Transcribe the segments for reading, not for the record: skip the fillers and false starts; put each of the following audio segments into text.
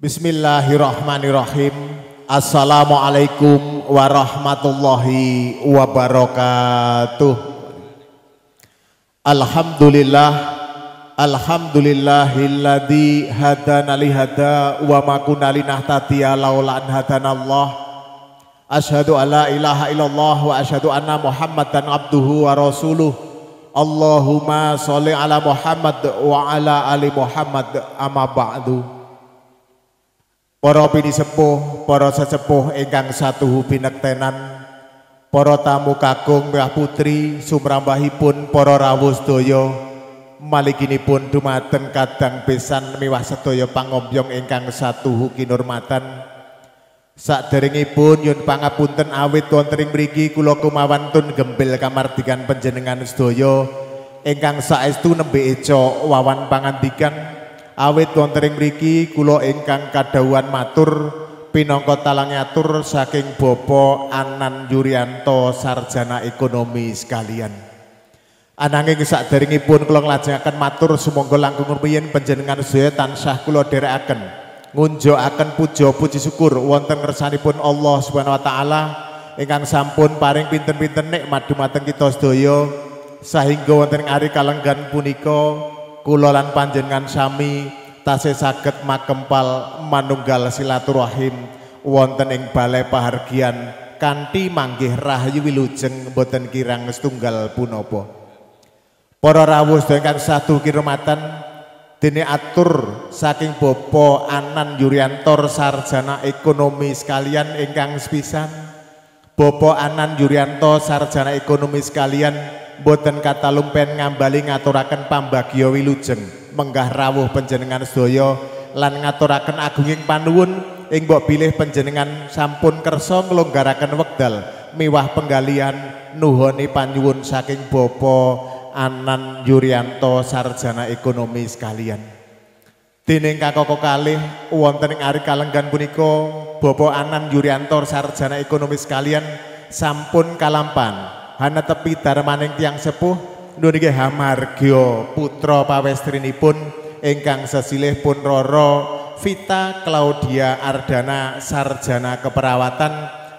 Bismillahirrahmanirrahim. Assalamualaikum warahmatullahi wabarakatuh. Alhamdulillah, alhamdulillahilladzi hadana li hada wa ma kunna linahtadiya laula an hadanallah. Asyhadu an la ilaha illallah wa asyhadu anna Muhammadan abduhu wa rasuluh. Allahumma sholli ala Muhammad wa ala ali Muhammad, amma ba'du. Para pinisepuh, para sesepuh ingkang satuhu binektenan, para tamu kakung miwah putri sumrambahipun para rawuh sedaya, maliginipun dumateng kadang besan miwah sedaya pangombyong ingkang satuhu kinurmatan. Saderengipun nyuwun pangapunten awit wonten ing mriki kula kumawantun gembil kamardikan panjenengan sedaya ingkang saestu nembe eca wawan pangandikan. Awit wonten ing mriki kula ingkang kadhawuhan matur pinangka talang atur saking Bapak Anan Yurianto sarjana ekonomi sekalian. Ananging saderengipun kula nglajengaken matur sumangga langkung rumiyin panjenengan sedaya tansah kula dherekaken ngunjukaken puja puji syukur wonten ngersanipun Allah Subhanahu wa taala ingkang sampun paring pinten-pinten nikmat dumateng kita sedaya sahingga wonten ing ari kalenggan punika kula lan panjenengan sami tasih saged makempal manunggal silaturahim wonten ing balai pahargyan kanthi manggih rahayu wilujeng boten kirang setunggal punapa. Para rawuh sedaya ingkang satu kinurmatan, dene atur saking Bapak Anan Yurianto sarjana ekonomi sekalian ingkang sepisan, Bapak Anan Yurianto sarjana ekonomi sekalian boten katalumpen ngambali ngaturaken pambagya wilujeng menggah rawuh panjenengan sedaya lan ngaturaken agunging panuwun ing mbok bilih panjenengan sampun kersa nglonggaraken wekdal miwah penggalian nuhoni panyuwun saking Bapak Anan Yurianto sarjana ekonomi sekalian. Dening kakoko kalih wonten ing ari kalenggan punika Bapak Anan Yurianto sarjana ekonomi sekalian sampun kalampan hanetepi darmaning tiyang sepuh nuniki hamargya putra pawestrinipun ingkang sesilih pun Roro Vita Claudia Ardana sarjana keperawatan,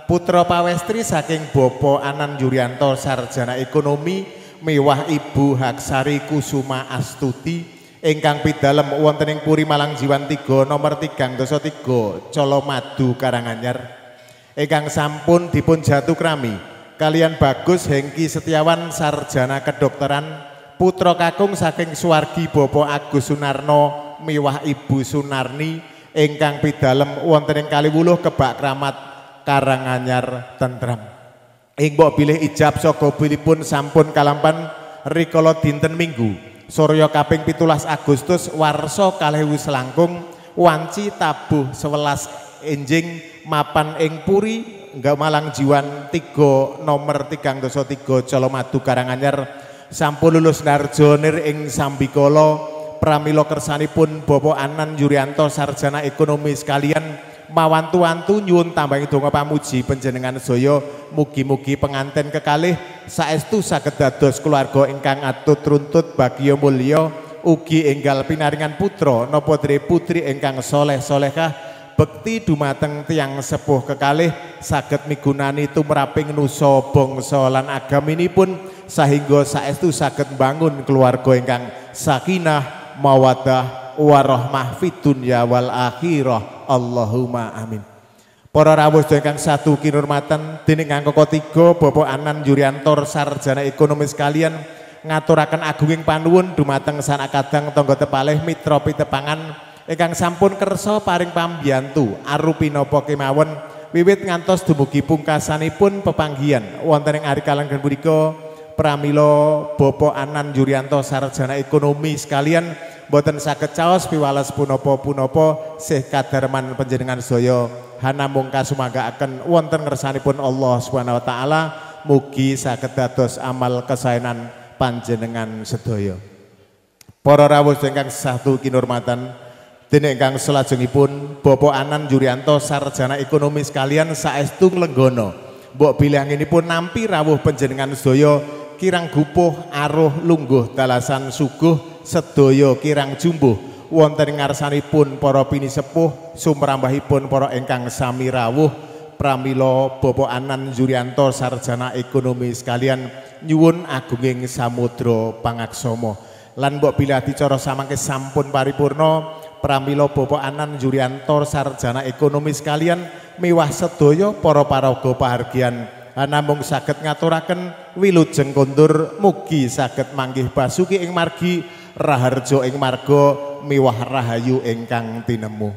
putra pawestri saking Bapak Anan Yurianto sarjana ekonomi miwah Ibu Haksari Kusuma Astuti ingkang pidalem wonten ing Puri Malang Jiwan 3 nomor 303 Colomadu Karanganyar ingkang sampun dipun jatukrami kalian Bagus Hengki Setiawan sarjana kedokteran, putra kakung saking swargi Bapak Agus Sunarno miwah Ibu Sunarni ingkang pidalem wonten ing Kaliwuluh Kebak Kramat Karanganyar Tentrem. Ing mbok bilih ijab saka bilipun sampun kalampan rikala dinten Minggu surya kaping 17 Agustus warsa 2000 selangkung wanci tabuh 11 enjing mapan ing Puri Enggak Malang Jiwan 3 nomor 303 Colomadu Karanganyar sampun lulus narjonir ing sambikala pramila kersanipun Bapak Anan Yurianto sarjana ekonomi sekalian mawantu-wantu nyuwun tambahi donga pamuji panjenengan sedaya mugi-mugi penganten kekalih saestu saged dados keluarga ingkang atut runtut bagya mulya ugi enggal pinaringan putra napa putri ingkang soleh-solehah bekti dumateng tiyang sepuh kekalih saged migunani tumraping nusa bangsa lan agaminipun sahingga saestu saged mbangun keluarga ingkang sakinah mawaddah warahmah fid dunya wal akhirah. Allahumma amin. Para rawuh ingkang satu kinurmatan, dening angka 3 Bapak Anan Yurianto sarjana ekonomi sekalian ngaturaken agunging panuwun dumateng sanak kadang tangga tepalih mitra pitepangan ingkang sampun kersa paring pambiyantu arupi napa kemawon wiwit ngantos dumugi pungkasanipun pepanggihan wonten ing ari kalenggan punika pramila Bapak Anan Yurianto sarjana ekonomi sekalian boten saged caos piwales punapa-punapa sih kadarman panjenengan sedaya hanamung kasumanggaaken wonten ngersanipun Allah Subhanahu wa taala mugi saged dados amal kesaenan panjenengan sedaya. Para rawuh ingkang satu kinurmatan, dene ingkang salajengipun Bapak Anan Yurianto sarjana ekonomi sekalian saestu nglenggana mbok bilih anginipun nampi rawuh panjenengan sedaya kirang gupuh aruh lungguh dalasan suguh sedaya kirang jumbuh wonten ngarsanipun para pinisepuh sumrambahipun para ingkang sami rawuh. Pramila Bapak Anan Yurianto sarjana ekonomi sekalian nyuwun agunging samudra pangaksama. Lan mbok bilih adicara samangke sampun paripurna, pramila Bapak Anan Yurianto sarjana ekonomi sekalian miwah sedaya para paraga pahargyan namung saged ngaturaken wilujeng kondur, mugi saged manggih basuki ing margi raharja ing marga miwah rahayu ingkang tinemu.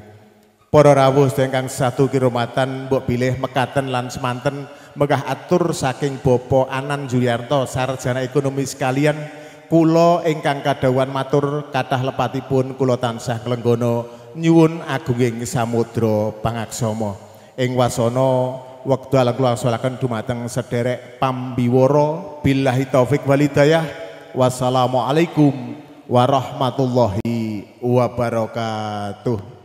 Para rawuh sedaya ingkang satu kiromatan mbok bilih mekaten lan semanten megah atur saking Bapak Anan Yurianto sarjana ekonomi sekalian, kula ingkang kadhawuhan matur kathah lepatipun kula tansah nglenggana nyuwun agunging samudra pangaksama. Ing wasana wekdal kula angsalaken dumateng sederek pambiwara, billahi taufik wal hidayah. Wassalamualaikum warahmatullahi wabarakatuh.